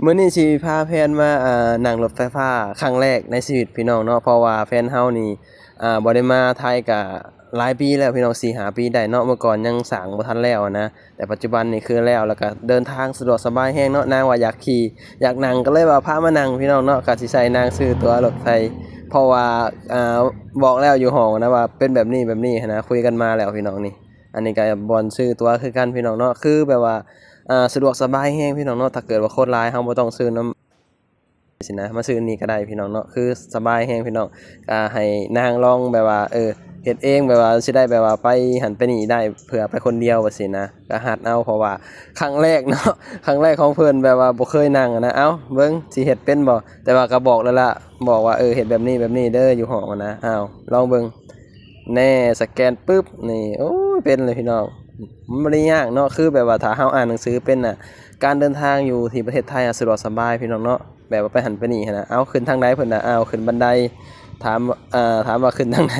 ມື້ນີ້ຊິພາແຟນມາ ອ່າ ນັ່ງລົດໄຟຟ້າຄັ້ງແລກໃນຊີວິດພີ່ນ້ອງເນາະ ເພາະວ່າແຟນເຮົານີ້ ອ່າ ບໍ່ໄດ້ມາໄທກະຫຼາຍປີແລ້ວພີ່ນ້ອງ ສີ່ຫ້າປີໄດ້ເນາະ. ເມື່ອກ່ອນຍັງສ້າງບໍ່ທັນແລ້ວນະ ແຕ່ປັດຈຸບັນນີ້ຄືແລ້ວ ແລ້ວກະເດີນທາງສະດວກສະບາຍແຮງເນາະ. ນາງວ່າຢາກຂີ່ ຢາກນັ່ງ ກໍເລີຍວ່າພາມານັ່ງພີ່ນ້ອງເນາະ. ກະຊິໃສ່ນາງຊື້ຕົ໋ວລົດໄຟ ເພາະວ່າ ອ່າ ບອກແລ້ວຢູ່ຫ້ອງນະວ່າເປັນແບບນີ້ແບບນີ້ຫັ້ນນະ ຄຸຍກັນມາແລ້ວພີ່ນ້ອງນີ້. ອັນນີ້ກະບ່ອນຊື້ຕົ໋ວຄືກັນພີ່ນ້ອງເນາະ ຄືແບບວ່າ ອ່າ ສະດວກສະບາຍແຮງພີ່ນ້ອງເນາະ. ຖ້າເກີດວ່າຄົນຫຼາຍ ເຮົາບໍ່ຕ້ອງຊື້ນຳ ຊີ້ນະ ມາຊື້ນີ້ກໍໄດ້ພີ່ນ້ອງເນາະ ຄືສະບາຍແຮງພີ່ນ້ອງ. ກະໃຫ້ນາງລອງແບບວ່າ ເອີ ເຮັດເອງ ແບບວ່າຊິໄດ້ແບບວ່າໄປຫັ້ນໄປນີ້ໄດ້ ເພື່ອໄປຄົນດຽວວ່າຊີ້ນະ ກະຫັດເອົາ ເພາະວ່າຄັ້ງແລກເນາະ ຄັ້ງແລກຂອງເພິ່ນ ແບບວ່າບໍ່ເຄີຍນັ່ງຫັ້ນນະ. ເອົ້າ ເບິ່ງຊິເຮັດເປັນບໍ່ ແຕ່ວ່າກໍບອກແລ້ວລະ ບອກວ່າ ເອີ ເຮັດແບບນີ້ແບບນີ້ເດີ ຢູ່ຫ້ອງຫັ້ນນະ. ອ້າວ ລອງເບິ່ງ ແນ່ ສະແກນປຶບນີ້ ໂອ້ຍ ເປັນເລີຍພີ່ນ້ອງ. ມັນບໍ່ໄດ້ຍາກເນາະ ຄືແບບວ່າຖ້າເຮົາອ່ານໜັງສືເປັນນະ ການເດີນທາງຢູ່ທີ່ປະເທດໄທອະສະດວກສະບາຍພີ່ນ້ອງເນາະ ແບບວ່າໄປຫັ້ນໄປນີ້ຫັ້ນນະ. ເອົາ ຂຶ້ນທາງໃດເພິ່ນນະ ເອົາ ຂຶ້ນບັນໄດ ຖາມ ເອີ ຖາມວ່າຂຶ້ນທາງໃດ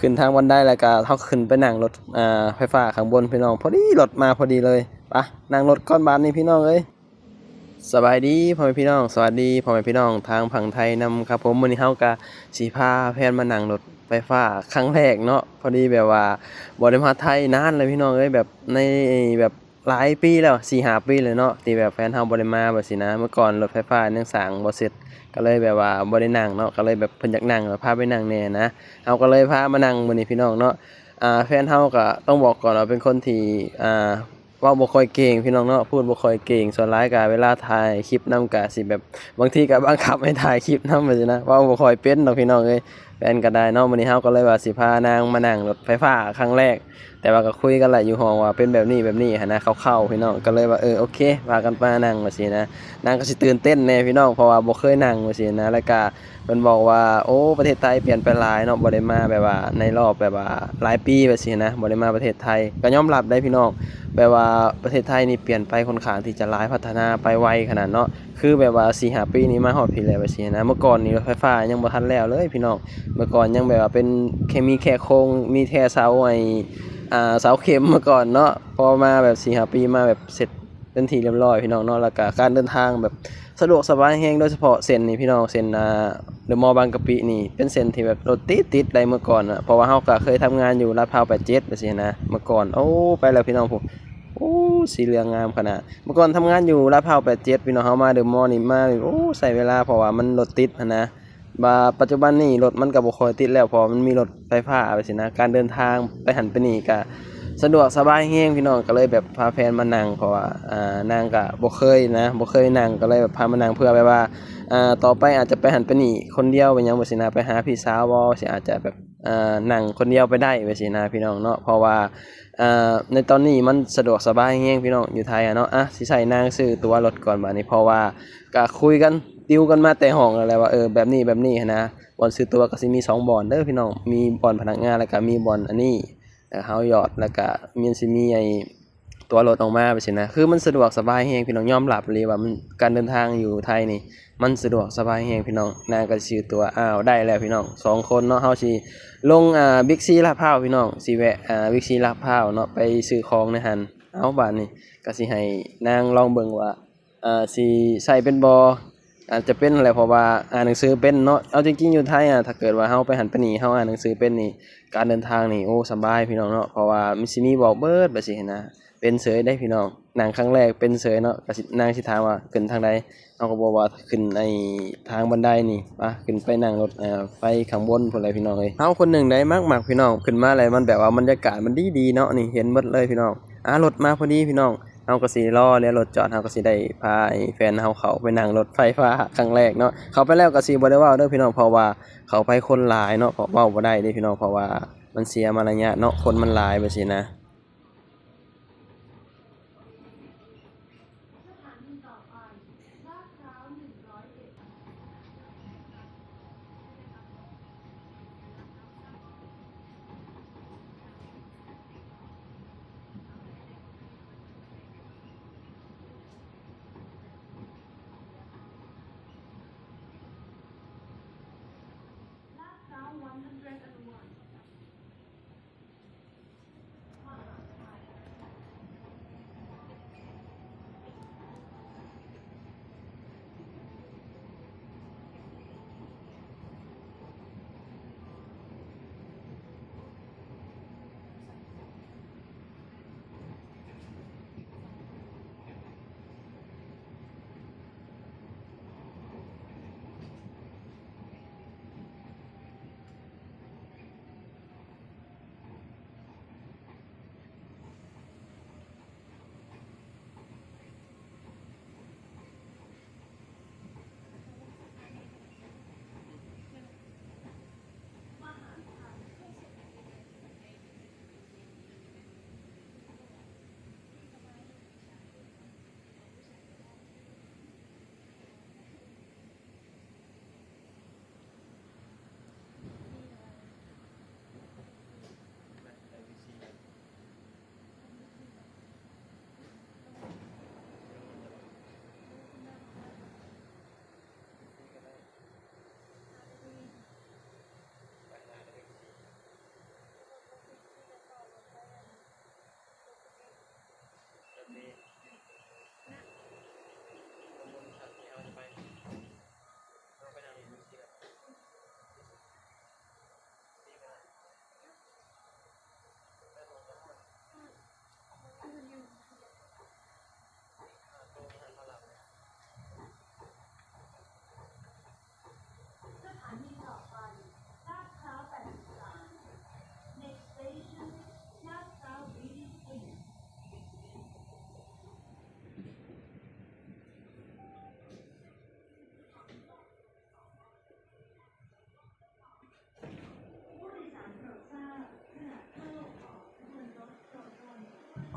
ຂຶ້ນທາງບັນໄດ ແລ້ວກະເຮົາຂຶ້ນໄປນັ່ງລົດ ອ່າ ໄຟຟ້າຂ້າງບົນພີ່ນ້ອງ ພໍດີລົດມາພໍດີເລີຍ. ໄປ ນັ່ງລົດກ່ອນບາດນີ້ພີ່ນ້ອງເອີຍ. ສະບາຍດີພໍ່ແມ່ພີ່ນ້ອງ ສະຫວັດດີພໍ່ແມ່ພີ່ນ້ອງທາງຝັ່ງໄທນຳຄັບຜົມ. ມື້ນີ້ເຮົາກະຊິພາແຟນມານັ່ງລົດໄຟຟ້າຄັ້ງແລກເນາະ ພໍດີແບບວ່າບໍ່ໄດ້ມາໄທນານແລ້ວພີ່ນ້ອງເອີຍ ແບບໃນແບບຫຼາຍປີແລ້ວ ສີ່ຫ້າປີແລ້ວເນາະ ທີ່ແບບແຟນເຮົາບໍ່ໄດ້ມາແບບຊີ້ນະ. ເມື່ອກ່ອນລົດໄຟຟ້າຍັງສ້າງບໍ່ເສັດ ກໍເລີຍແບບວ່າບໍ່ໄດ້ນັ່ງເນາະ ກໍເລີຍແບບເພິ່ນຢາກນັ່ງ ແບບພາໄປນັ່ງແດ່ນະ ເຮົາກໍເລີຍພາມານັ່ງມື້ນີ້ພີ່ນ້ອງເນາະ. ອ່າ ແຟນເຮົາກໍຕ້ອງບອກກ່ອນວ່າເປັນຄົນທີ່ ອ່າ ເວົ້າບໍ່ຄ່ອຍເກັ່ງພີ່ນ້ອງເນາະ ພູດບໍ່ຄ່ອຍເກັ່ງ. ສ່ວນຫຼາຍກະເວລາຖ່າຍຄລິບນຳກະຊິແບບ ບາງທີກະບັງຄັບໃຫ້ຖ່າຍຄລິບນຳຈັ່ງຊີ້ນະ ເວົ້າບໍ່ຄ່ອຍເປັນດອກພີ່ນ້ອງເອີຍ ແຟນກໍໄດ້ເນາະ. ມື້ນີ້ເຮົາກໍເລີຍວ່າຊິພານາງມານັ່ງລົດໄຟຟ້າຄັ້ງແລກ ແຕ່ວ່າກໍຄຸຍກັນແຫຼະຢູ່ຫ້ອງວ່າເປັນແບບນີ້ແບບນີ້ຫັ້ນນະ ຄ່າວໆ ພີ່ນ້ອງ ກໍເລີຍວ່າ ເອີ ໂອເຄ ພາກັນມານັ່ງວ່າຊີ້ນະ. ນາງກໍຊິຕື່ນເຕັ້ນແດ່ພີ່ນ້ອງ ເພາະວ່າບໍ່ເຄີຍນັ່ງວ່າຊີ້ນະ ແລ້ວກະ ເພິ່ນບອກວ່າ ໂອ້ ປະເທດໄທປ່ຽນໄປຫຼາຍເນາະ ບໍ່ໄດ້ມາແບບວ່າໃນລອບແບບວ່າຫຼາຍປີແບບຊີ້ນະ ບໍ່ໄດ້ມາປະເທດໄທ. ກໍຍອມຮັບໄດ໋ພີ່ນ້ອງ ແບບວ່າປະເທດໄທນີ້ປ່ຽນໄປຄ່ອນຂ້າງທີ່ຈະຫຼາຍ ພັດທະນາໄປໄວຂະໜາດເນາະ ຄືແບບວ່າສີ່ຫ້າປີນີ້ມາຮອດພີ້ແລ້ວແບບຊີ້ນະ. ເມື່ອກ່ອນນີ້ລົດໄຟຟ້າຍັງບໍ່ທັນແລ້ວເລີຍພີ່ນ້ອງ ເມື່ອກ່ອນຍັງແບບວ່າເປັນແຄ່ ມີແຄ່ໂຄງ ມີແຕ່ເສົາ ໄອ້ ອ່າ ເສົາເຂັມເມື່ອກ່ອນເນາະ ພໍມາແບບສີ່ຫ້າປີມາແບບເສັດ ເປັນທີ່ຮຽບຮ້ອຍພີ່ນ້ອງເນາະ. ແລ້ວກະການເດີນທາງແບບສະດວກສະບາຍແຮງ ໂດຍສະເພາະເສັ້ນນີ້ພີ່ນ້ອງ ເສັ້ນ ອ່າ ເດີມໍບາງກະປິນີ້ ເປັນເສັ້ນທີ່ແບບລົດຕິດໆ ໄດ໋ເມື່ອກ່ອນນະ ເພາະວ່າເຮົາກະເຄີຍທຳງານຢູ່ລາດພາວແປດເຈັດ ແບບຊີ້ນະ ເມື່ອກ່ອນ. ໂອ້ ໄປແລ້ວພີ່ນ້ອງ ໂອ້ ສີເຫຼືອງງາມຂະໜາດ. ເມື່ອກ່ອນທຳງານຢູ່ລາດພາວແປດເຈັດ ພີ່ນ້ອງ ເຮົາມາເດີມໍນີ້ມາ ໂອ້ ໃຊ້ເວລາ ເພາະວ່າມັນລົດຕິດຫັ້ນນະ. ບາດປັດຈຸບັນນີ້ລົດມັນກໍບໍ່ຄ່ອຍຕິດແລ້ວ ເພາະວ່າມັນມີລົດໄຟຟ້າໄປຊີ້ນະ ການເດີນທາງໄປຫັ້ນໄປນີ້ກໍສະດວກສະບາຍແຮງພີ່ນ້ອງ. ກໍເລີຍແບບພາແຟນມານັ່ງ ເພາະວ່າ ອ່າ ນາງກໍບໍ່ເຄີຍນະ ບໍ່ເຄີຍນັ່ງ ກໍເລີຍແບບພາມານັ່ງ ເພື່ອແບບວ່າ ອ່າ ຕໍ່ໄປອາດຈະໄປຫັ້ນໄປນີ້ຄົນດຽວ ໄປຫຍັງໄປຊີ້ນະ ໄປຫາພີ່ສາວບໍ່ ຊິອາດຈະແບບ ອ່າ ນັ່ງຄົນດຽວໄປໄດ້ໄປຊີ້ນະ ພີ່ນ້ອງເນາະ. ເພາະວ່າ ອ່າ ໃນຕອນນີ້ມັນສະດວກສະບາຍແຮງພີ່ນ້ອງ ຢູ່ໄທຫັ້ນເນາະ. ອ່ະ ຊິໃຫ້ນາງຊື້ຕົ໋ວລົດກ່ອນບາດນີ້ ເພາະວ່າກໍຄຸຍກັນ ຕິວກັນມາແຕ່ຫ້ອງແລ້ວແຫຼະວ່າ ເອີ ແບບນີ້ແບບນີ້ຫັ້ນນະ. ບ່ອນຊື້ຕົ໋ວກໍຊິມີສອງບ່ອນເດີພີ່ນ້ອງ ມີບ່ອນພະນັກງານ ແລ້ວກໍມີບ່ອນອັນນີ້ ແລ້ວເຮົາຢອດ ແລ້ວກໍມັນຊິມີໄອ້ຕົ໋ວລົດອອກມາໄປຊີ້ນະ. ຄືມັນສະດວກສະບາຍແຮງພີ່ນ້ອງ ຍອມຮັບອີ່ຫຼີວ່າມັນ ການເດີນທາງຢູ່ໄທນີ້ ມັນສະດວກສະບາຍແຮງພີ່ນ້ອງ. ນາງກໍຊິຊື້ຕົ໋ວ ອ້າວ ໄດ້ແລ້ວພີ່ນ້ອງ ສອງຄົນເນາະ. ເຮົາຊິລົງ ອ່າ ບິກຊີລາດພາວພີ່ນ້ອງ ຊິແວະ ອ່າ ບິກຊີລາດພາວເນາະ ໄປຊື້ຂອງໃນຫັ້ນ. ເອົາ ບາດນີ້ກໍຊິໃຫ້ນາງລອງເບິ່ງວ່າ ອ່າ ຊິໃຊ້ເປັນບໍ່ ອາດຈະເປັນແຫຼະ ເພາະວ່າອ່ານໜັງສືເປັນເນາະ. ເອົາ ຈິງໆ ຢູ່ໄທອະ ຖ້າເກີດວ່າເຮົາໄປຫັ້ນໄປນີ້ ເຮົາອ່ານໜັງສືເປັນນີ້ ການເດີນທາງນີ້ ໂອ້ ສະບາຍພີ່ນ້ອງເນາະ ເພາະວ່າມັນຊິມີບອກເບິດ ແບບຊີ້ຫັ້ນນະ. ເປັນເສີຍເດ້ພີ່ນ້ອງ ນັ່ງຄັ້ງແລກເປັນເສີຍເນາະ. ກໍຊິ ນາງຊິຖາມວ່າຂຶ້ນທາງໃດ ເຮົາກໍບອກວ່າຂຶ້ນໄອ້ທາງບັນໄດນີ້ ປະ ຂຶ້ນໄປນັ່ງລົດ ເອີ ໄຟຂ້າງບົນພຸ້ນແຫຼະພີ່ນ້ອງເອີຍ. ເຮົາຄົນໜຶ່ງໃດມັກໆ ພີ່ນ້ອງ ຂຶ້ນມາແລ້ວມັນແບບວ່າບັນຍາກາດມັນດີໆເນາະ ນີ້ເຫັນເບິດເລີຍພີ່ນ້ອງ. ອ່າ ລົດມາພໍດີພີ່ນ້ອງ ເຮົາກໍຊິລໍແລະລົດຈອດ ເຮົາກໍຊິໄດ້ພາໄອ້ແຟນເຮົາເຂົ້າໄປນັ່ງລົດໄຟຟ້າຄັ້ງແລກເນາະ. ເຂົ້າໄປແລ້ວກໍຊິບໍ່ໄດ້ເວົ້າເດີພີ່ນ້ອງ ເພາະວ່າເຂົ້າໄປຄົນຫຼາຍເນາະ ເວົ້າບໍ່ໄດ້ເດ້ພີ່ນ້ອງ ເພາະວ່າມັນເສຍມາລະຍາດເນາະ ຄົນມັນຫຼາຍແບບຊີ້ນະ.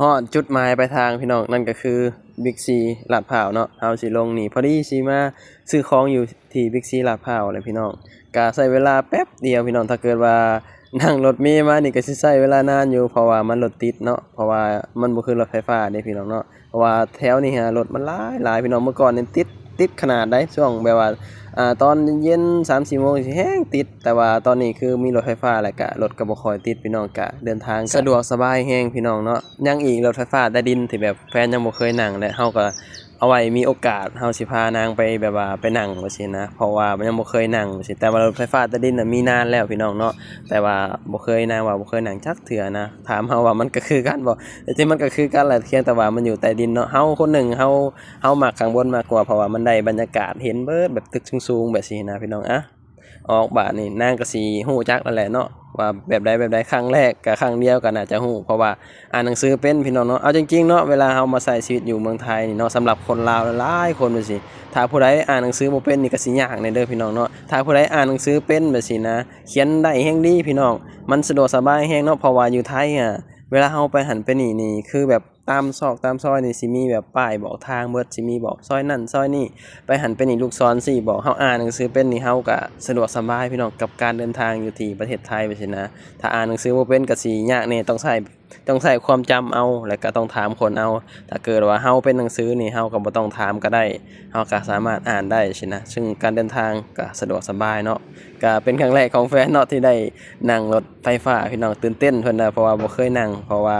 ຮອດຈຸດໝາຍປາຍທາງພີ່ນ້ອງ, ນັ້ນກໍຄື Big C ລາດພ້າວເນາະ. ເຮົາຊິລົງນີ້ ພໍດີຊິມາຊື້ຂອງຢູ່ທີ່ Big C ລາດພ້າວແຫຼະພີ່ນ້ອງ. ກະໃຊ້ເວລາແປັບດຽວພີ່ນ້ອງ, ຖ້າເກີດວ່ານັ່ງລົດເມມານີ້ກໍຊິໃຊ້ເວລານານຢູ່ ເພາະວ່າມັນລົດຕິດເນາະ, ເພາະວ່າມັນບໍ່ຄືລົດໄຟຟ້າເດ້ພີ່ນ້ອງເນາະ. ເພາະວ່າແຖວນີ້ຮະ ລົດມັນຫຼາຍໆ ພີ່ນ້ອງ. ເມື່ອກ່ອນນີ້ຕິດ ຕິດຂະໜາດໃດ໋, ຊ່ວງແບບວ່າ ອ່າ ຕອນເຢັນໆ ສາມສີ່ໂມງຊິແຮງຕິດ, ແຕ່ວ່າຕອນນີ້ຄືມີລົດໄຟຟ້າແລ້ວກະລົດກໍບໍ່ຄ່ອຍຕິດພີ່ນ້ອງ, ກະເດີນທາງສະດວກສະບາຍແຮງພີ່ນ້ອງເນາະ. ຍັງອີກລົດໄຟຟ້າໃຕ້ດິນທີ່ແບບແຟນຍັງບໍ່ເຄີຍນັ່ງ ແລະ ເຮົາກໍເອົາໄວ້ມີໂອກາດເຮົາຊິພານາງໄປແບບວ່າໄປນັ່ງວ່າຊີ້ນະ, ເພາະວ່າມັນຍັງບໍ່ເຄີຍນັ່ງວ່າຊີ້. ແຕ່ວ່າລົດໄຟຟ້າໃຕ້ດິນນະມີນານແລ້ວພີ່ນ້ອງເນາະ, ແຕ່ວ່າບໍ່ເຄີຍ ນາງວ່າບໍ່ເຄີຍນັ່ງຈັກເທື່ອນະ. ຖາມເຮົາວ່າມັນກໍຄືກັນບໍ່? ແຕ່ຈິງມັນກໍຄືກັນແຫຼະ, ພຽງແຕ່ວ່າມັນຢູ່ໃຕ້ດິນເນາະ. ເຮົາຄົນໜຶ່ງ ເຮົາ ເຮົາມັກຂ້າງບົນມາກກວ່າ ເພາະວ່າມັນໄດ້ບັນຍາກາດເຫັນເບີດແບບຕຶກສູງໆ ແບບຊີ້ນະພີ່ນ້ອງ. ອະ ອອກບາດນີ້ນາງກໍຊິຮູ້ຈັກແລ້ວແຫຼະເນາະ ວ່າແບບໃດແບບໃດ. ຄັ້ງແລກກັບຄັ້ງດຽວກໍໜ້າຈະຮູ້ ເພາະວ່າອ່ານໜັງສືເປັນພີ່ນ້ອງເນາະ. ເອົາຈິງໆເນາະ ເວລາເຮົາມາໃຊ້ຊີວິດຢູ່ເມືອງໄທນີ້ເນາະ, ສຳລັບຄົນລາວຫຼາຍໆຄົນວ່າຊີ້ ຖ້າຜູ້ໃດອ່ານໜັງສືບໍ່ເປັນນີ້ກໍຊິຍາກແດ່ເດີພີ່ນ້ອງເນາະ. ຖ້າຜູ້ໃດອ່ານໜັງສືເປັນແບບຊີ້ນະ ຂຽນໄດ້ແຮງດີພີ່ນ້ອງ, ມັນສະດວກສະບາຍແຮງເນາະ. ເພາະວ່າຢູ່ໄທອະ ເວລາເຮົາໄປຫັ້ນໄປນີ້ນີ້ ຄືແບບຕາມຊອກຕາມຊອຍນີ້ຊິມີແບບປ້າຍບອກທາງເບີດ, ຊິມີບອກຊອຍນັ້ນຊອຍນີ້, ໄປຫັ້ນໄປນີ້ ລູກສອນຊີ້ບອກ. ເຮົາອ່ານໜັງສືເປັນນີ້ ເຮົາກະສະດວກສະບາຍພີ່ນ້ອງ ກັບການເດີນທາງຢູ່ທີ່ປະເທດໄທແບບຊີ້ນະ. ຖ້າອ່ານໜັງສືບໍ່ເປັນກໍຊິຍາກແດ່, ຕ້ອງໃຊ້ ຕ້ອງໃຊ້ຄວາມຈຳເອົາ ແລ້ວກໍຕ້ອງຖາມຄົນເອົາ. ຖ້າເກີດວ່າເຮົາເປັນໜັງສືນີ້ ເຮົາກໍບໍ່ຕ້ອງຖາມກໍໄດ້, ເຮົາກໍສາມາດອ່ານໄດ້ຊີ້ນະ. ຊຶ່ງການເດີນທາງກໍສະດວກສະບາຍເນາະ. ກໍເປັນຄັ້ງແລກຂອງແຟນເນາະ ທີ່ໄດ້ນັ່ງລົດໄຟຟ້າພີ່ນ້ອງ, ຕື່ນເຕັ້ນເພິ່ນນະ ເພາະວ່າບໍ່ເຄີຍນັ່ງ, ເພາະວ່າ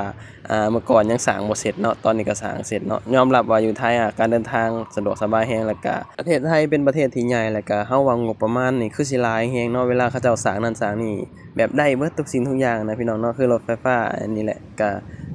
ອ່າ ເມື່ອກ່ອນຍັງສ້າງບໍ່ເສັດເນາະ, ຕອນນີ້ກໍສ້າງເສັດເນາະ. ຍອມຮັບວ່າຢູ່ໄທອະ ການເດີນທາງສະດວກສະບາຍແຮງ, ແລ້ວກະປະເທດໄທເປັນປະເທດທີ່ໃຫຍ່, ແລ້ວກະເຮົາວ່າງົບປະມານນີ້ຄືຊິຫຼາຍແຮງເນາະ. ເວລາເຂົາເຈົ້າສ້າງນັ້ນສ້າງນີ້ ແບບໄດ້ເບິດທຸກສິ່ງທຸກຢ່າງນະພີ່ນ້ອງເນາະ, ຄືລົດໄຟຟ້າອັນນີ້ແຫຼະ ກະ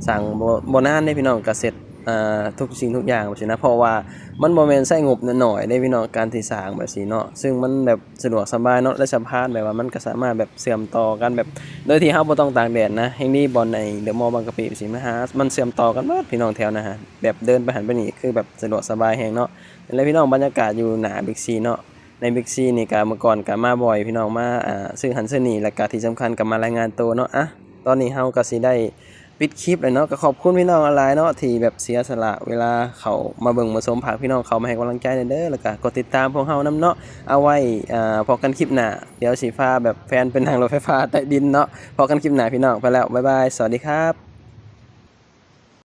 ສ້າງບໍ່ ບໍ່ນານເດ້ພີ່ນ້ອງ ກະເສັດ ອ່າ ທຸກສິ່ງທຸກຢ່າງແບບຊີ້ນະ. ເພາະວ່າມັນບໍ່ແມ່ນໃຊ້ງົບໜ້ອຍໆເດ້ພີ່ນ້ອງ ການທີ່ສ້າງແບບຊີ້ເນາະ, ຊຶ່ງມັນແບບ ສະດວກສະບາຍເນາະ ແລະ ສະພານແບບວ່າມັນກໍສາມາດແບບເຊື່ອມຕໍ່ກັນແບບໂດຍທີ່ເຮົາບໍ່ຕ້ອງຕາກແດດນະ. ແຮ່ງນີ້ບ່ອນໃນເດີມໍບາງກະປິຊິມາຫາ ມັນເຊື່ອມຕໍ່ກັນເບິດພີ່ນ້ອງແຖວນະ, ແບບເດີນໄປຫັ້ນໄປນີ້ຄືແບບສະດວກສະບາຍແຮງເນາະ. ແລະ ພີ່ນ້ອງ ບັນຍາກາດຢູ່ໜ້າ Big C ເນາະ, ໃນ Big C ນີ້ກະເມື່ອກ່ອນກະມາບ່ອຍພີ່ນ້ອງ ມາ ອ່າ ຊື້ຫັ້ນຊື້ນີ້ ແລ້ວກະທີ່ສຳຄັນກະມາລາຍງານໂຕເນາະ. ອະ ຕອນນີ້ເຮົາກໍຊິໄດ້ປິດຄລິບແລ້ວເນາະ, ກໍຂອບຄຸນພີ່ນ້ອງຫຼາຍໆເນາະ ທີ່ແບບເສຍສະຫຼະເວລາເຂົ້າມາເບິ່ງມາຊົມ, ຝາກພີ່ນ້ອງເຂົ້າມາໃຫ້ກຳລັງໃຈແດ່ເດີ ແລ້ວກໍກົດຕິດຕາມພວກເຮົານຳເນາະ. ເອົາໄວ້ ອ່າ ພໍ້ກັນຄລິບໜ້າ, ດຽວຊິພາແບບແຟນໄປນັ່ງລົດໄຟຟ້າໃຕ້ດິນເນາະ. ພໍ້ກັນຄລິບໜ້າພີ່ນ້ອງ, ໄປແລ້ວ ບາຍບາຍ ສະຫວັດດີຄັບ.